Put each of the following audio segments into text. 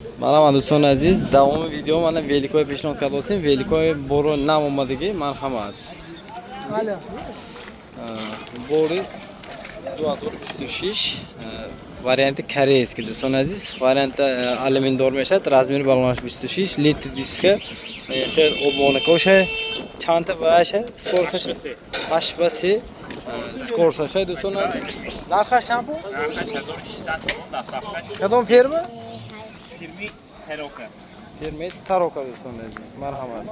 Марҳамат, дӯстони азиз, давоми видео мана великои пешниҳод кардосем. Великои боро нав омадагӣ, марҳамат. Бори 2026, варианти корейский, дӯстони азиз, варианти алюминдор мешавад, размери балонаш 26, литый диска, хел обмонакоша, чандта ваша, скоросташ 8 ба 3 скоросташа, дӯстони азиз. Нархаш чанд пул? Нархаш 1600 сомон, доставкаш. Кадом фирма? Фирми Тарока. Фирмаи Тарока, дӯстони азиз, марҳамат.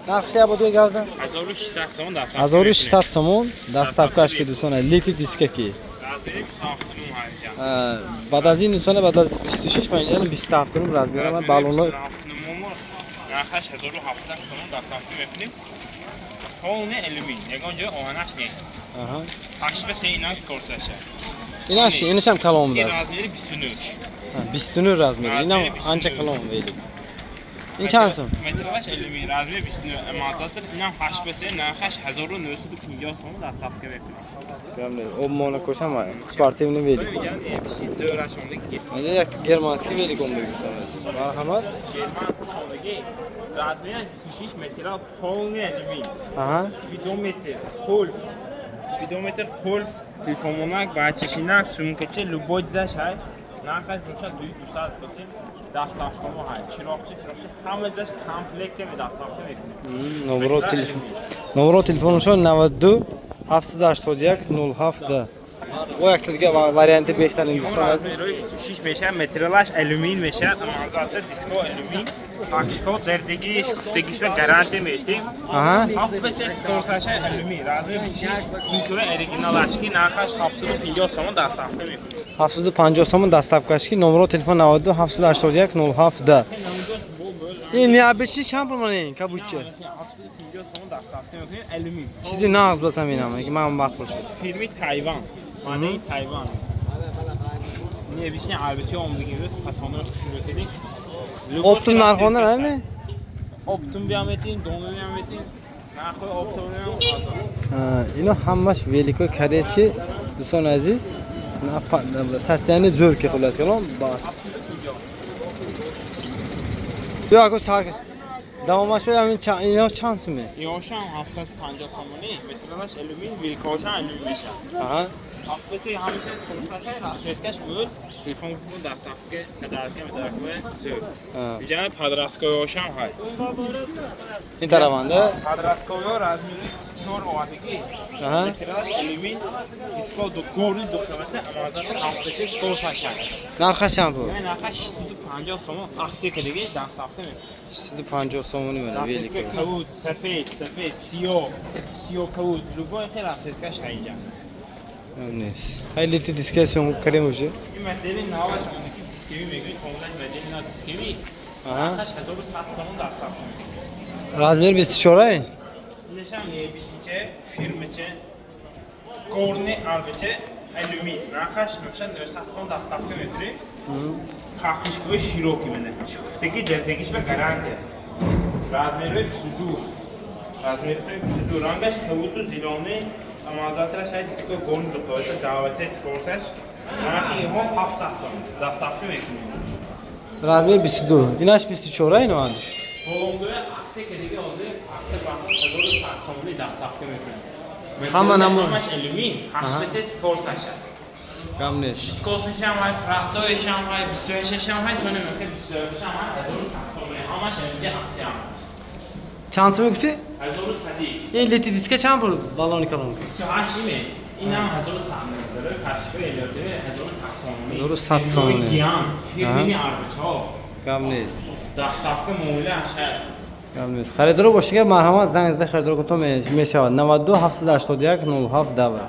Нархш я бодига гавзан? 1600 сомон доставка. 1600 сомон доставкаш ки, дӯстони, литый диска ки. Размери 27 ҳайҷа. Баъд аз ин, дӯстони, баъд аз 26 ман 27 размера ман балоно. Нархаш 1700 сомон, доставка мекунем. Полный алюмин, ягон ҷой оҳанаш нест. 8 ба 3 инам скоросташа. Инаш, инашам калон Ин будааст. Размери 29. 29 размер. Инам Размери 29. анча калон велик. Ин чанд сом? Метраш алюмин, размери 29 амазатр, инам 8 ба 3, нархаш 1950 сомон, доставка мекунем. Обмона кошам, спортивный велик. Инҷа як германский велик омдаги, дӯстони азиз. Марҳамат. Германский хондагӣ, размераш 26, материал полный алюмин. Спидометр, қулф, спидометр, қулф, телефонмонак, бачашинак, сумкача, любой дизаш ҳай. Нархаш бошад 2200 косем, доставкамо ҳай, чироқчи, чироқчи, ҳама дизаш комплекте доставка мекунем. Номеро телефон. Номеро телефонашон 92 781 07. О, як дига варианти беҳтарин, дӯстон азиз. Размерҳои 26 мешавад, материалаш алюмин мешавад, амазатр, диско алюмин, пакшко дердигиш, куфтагишла гарантия метем. 7 ба 3 скоросташа, алюмин, размер 26, интура оригиналаш ки, нархаш 750 сомон, доставка мекунем. 750 сомон доставкаш ки, номеро телефон 92 781 07. Ин необычный чанд пул мана ин кабучча? 750 сомон, доставка мекунем, алюмин. Чизи нағз басам инам, ки ман мақбул шуд. Фирми Тайван, мадаи Тайван. Необычный арбача омдагӣ, рӯз фасонро хушрӯ кардем. Оптом нархона ами? Оптом биаметин, дома биаметин. Нархои оптом ҳам арзон. Ино ҳамаш великои корейский, дӯстони азиз. Состояние зӯр ки, хулас калом. 750. Ё ако сар давомаш ба ҳамин ино чанд суме? Ёшам 750 сомонӣ, метралаш алюмин, вилкошам алюмин мешавад. 7 ба 3 ҳамеша скоросташа, расцветкаш мӯл, телефон кун, доставка, подарка, медарка зӯр. Инҷа подростковошам ҳай. Ин тарафанда? Подростково размери 4 овардагӣ. Материалаш алюмин, диско ду горни ду қимата, Амазон 7 ба 3 скоросташа. Нархаш чанд пул? Яъне нархаш 650 сомон, акция кардагӣ, доставка мекунем. 650 сомони мана Расцветка велико. Кабуд, сафед, сафед, сиёҳ, сиёҳ кабуд, любой хел расцветкаш ҳай инҷа. Нест. Хай, литый диска съёмка кардем уже. Ин модели наваш омада ки дискеви мегӯед, комилан модели нав дискеви. Нархаш 1100 сомон, доставка мекунем. Размер 24 ай? Инашам необычниче, фирмаче, горни арбаче, алюмин. Нархаш бошад 900 сомон, доставка мекунем. Пахнишкои широкий мана. Шуфтаги дердагиш ба гарантия. Размерҳои 22. Размерҳои 22. Рангаш кабуду зелёный, амазатраш ҳай диско горни дуқоита давасе скоросташ. Нархи инҳо 700 сомон. Доставка мекунем. Размер 22. Инаш 24 ай, ино андиш. Болонгоя акция кардагӣ, ҳозир акция бахш 1100 сомонӣ доставка мекунем. Ҳама Ҳамаш алюмин, 8 ба 3 скоросташа. Гам нест. Косишам ҳай, простоишам ҳай, 28-шам ҳай, сони мекунем 27-шам ҳай, 1100 сомонӣ. Ҳамаш инҷа акция. Чанд сом гуфтӣ? 1100. Ин литый диска чанд пул балони калон? 28 име. Инам 1100 барои пашкои элотиве 1100 сомонӣ. 1100 сомонӣ. Гиан, фирмини арбачаҳо. Гам нест. Доставка муомила шай. Гам нест. Харидоро бошига, марҳамат, занг зада харидор кунтон мешавад. 92 781 07 10.